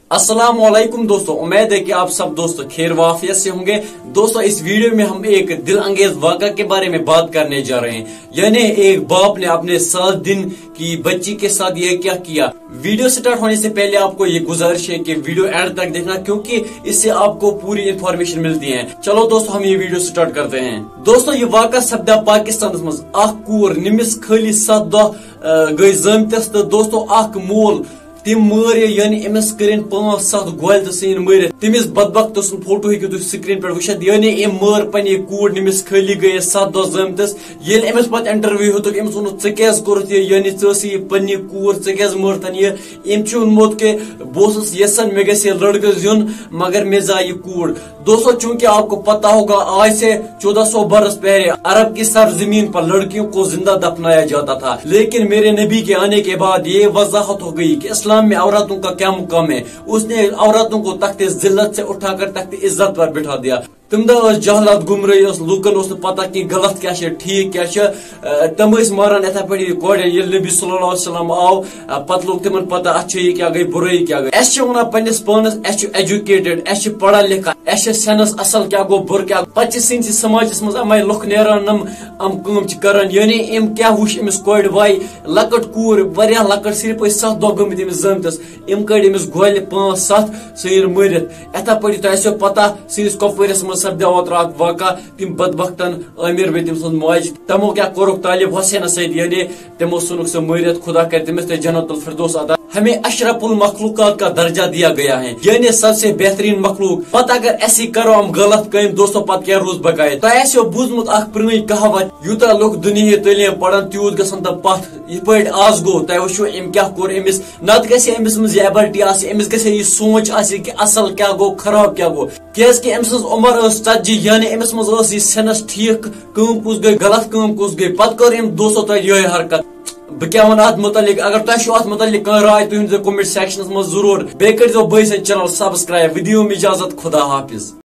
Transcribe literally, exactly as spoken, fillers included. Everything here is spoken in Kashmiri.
السلام علیکم دوستو، امید ہے کہ آپ سب دوست خیر وعافیت سے ہوں گے۔ دوستو، اس ویڈیو میں ہم ایک دل انگیز واقعہ کے بارے میں بات کرنے جا رہے ہیں، یعنی ایک باپ نے اپنے سات دن کی بچی کے ساتھ یہ کیا کیا۔ ویڈیو سٹارٹ ہونے سے پہلے آپ کو یہ گزارش ہے کہ ویڈیو اینڈ تک دیکھنا، کیونکہ اس سے آپ کو پوری انفارمیشن ملتی ہے۔ چلو دوستو، ہم یہ ویڈیو سٹارٹ کرتے ہیں۔ دوستو، یہ واقعہ سپدیو پاکستانس منٛز۔ اکھ کوٗر، نٔمِس خٲلی ستھ دۄہ، آ، گٔے زٲمتِس، تہٕ دوستو، اکھ مول، تٔمۍ مٲر یہِ، یعنی أمِس کٔرِن پانٛژھ ستھ گولہِ تہٕ ژھٕنِن مٲرِتھ۔ تٔمِس بدبختہٕ سُنٛد فوٹو ہیٚکِو تُہۍ سکرین پٮ۪ٹھ وٕچھِتھ، یعنی أمۍ مٲر پننہِ کوٗر، نٔمِس خٲلی گٔیے ستھ دۄہ زٲمتِس۔ ییٚلہِ أمِس پتہٕ انٹرویو ہیوٚتُکھ، أمِس ووٚنُکھ، "ژٕ کیٛازِ کوٚرُتھ یہِ؟ یعنی ژٕ ٲسٕے یہِ پننہِ کوٗر، ژٕ کیٛازِ مٲرتھن یہِ؟" أمۍ چھُ ووٚنمُت کہِ بہٕ اوسُس یژھان مےٚ گژھِ ہے لڑکہٕ زیُن، مگر مےٚ زاے یہِ کوٗر۔ دوستو، چونکہ آپ کو پتہ ہوگا، آج سے چودہ سو برس پہلے عرب کی سرزمین پر لڑکیوں کو زندہ دفنایا جاتا تھا، لیکن میرے نبی کے آنے کے بعد یہ وضاحت ہو گئی کہ اسلام میں عورتوں کا کیا مقام ہے۔ اس نے عورتوں کو تخت ذلت سے اٹھا کر تخت عزت پر بٹھا دیا۔ تمہِ دۄہ ٲس جہالت، گمراہی ٲس، لوٗکن اوس نہٕ پتہ کینٛہہ غلط کیٛاہ چھِ، ٹھیٖک کیٛاہ چھِ۔ آ، تِم ٲسۍ ماران یِتھے پٲٹھۍ یہِ کورٮ۪ن۔ ییٚلہِ نبی صلی اللہ علیہ وسلم آو، آ، پتہٕ لوٚگ تِمن پتہ، اتھ چھِ یہِ کیٛاہ گٔے، بُرٲیی کیٛاہ گٔے۔ اسہِ چھِ ونان پننِس پانس، اسہِ چھُ ایجوکیٹڈ، اسہِ چھِ پڑھا لکھا، اسہِ چھِ سینس اصل کیٛاہ گوٚو، بُرٕ کیٛاہ گوٚو۔ پتہٕ چھِ سٲنِسٕے سماجس منٛز امے لُکھ نیران، یِم یِم کٲم چھِ کران۔ یعنی أمۍ کیٛاہ وٕچھ أمِس کورِ وایہِ، لۄکٕٹ کوٗر، واریاہ لۄکٕٹ، صرف ٲسۍ ستھ دۄہ گٔمٕتۍ أمِس زٲمتِس۔ أمۍ کٔڑۍ أمِس گولہِ پانٛژھ ستھ، ژھٕنِن مٲرِتھ۔ یِتھے پٲٹھۍ تۄہہِ آسیو پتہ، سٲنِس کۄپوٲرِس منٛز سپدیو اوترٕ اکھ واقعہ، تِم بدبختن عامر بیٚیہِ تٔمۍ سٕنٛز ماجہِ، تِمو کیٛاہ کوٚرُکھ طالب حسینس سۭتۍ، یعنی تِمو ژھُنُکھ سُہ مٲرِتھ۔ خدا کرِ تٔمِس تہِ جنت الفردوس عطا۔ ہمیں اشرف المخلوقات کا درجہ دیا گیا ہے، یعنی سب سے بہترین مخلوق۔ پتہٕ اگر أسی کرو یِم غلط کامہِ، دوستو، پتہٕ کیٛاہ روٗز بقایا؟ تۄہہِ آسیو بوٗزمُت اکھ پرٛٲنۍ کہاوت، یوٗتاہ لُکھ دُنیاہٕے تعلیٖم پرن، تیوٗت گژھن تِم پتھ۔ یِتھ پٲٹھۍ آز گوٚو، تۄہہِ وٕچھو أمۍ کیٛاہ کوٚر أمِس۔ نتہٕ گژھِ ہے أمِس منٛز یہِ ایبلٹی آسٕنۍ، أمِس گژھِ ہے یہِ سونچ آسٕنۍ کہِ اصل کیٛاہ گوٚو، خراب کیٛاہ گوٚو۔ کیٛازِ کہِ أمۍ سٕنٛز عمر ٲس ژتجی، یعنی أمِس منٛز ٲس یہِ سینس ٹھیٖک، کٲم کُس گٔے، غلط کٲم کُس گٔے۔ پتہٕ کٔر أمۍ دوستو تۄہہِ یِہوٚے حرکت۔ بہٕ کیٛاہ وَنہٕ اَتھ مُتعلِق؟ اگر تۄہہِ چھُو اَتھ مُتعلِق کانٛہہ راے، تُہۍ ؤنۍزیو comment sectionس منٛز ضروٗر۔ بیٚیہِ کٔرۍزیو بٲے سٕنٛدۍ channel subscribe۔ وۄنۍ دِیِو مےٚ اِجازت، خدا حافظ۔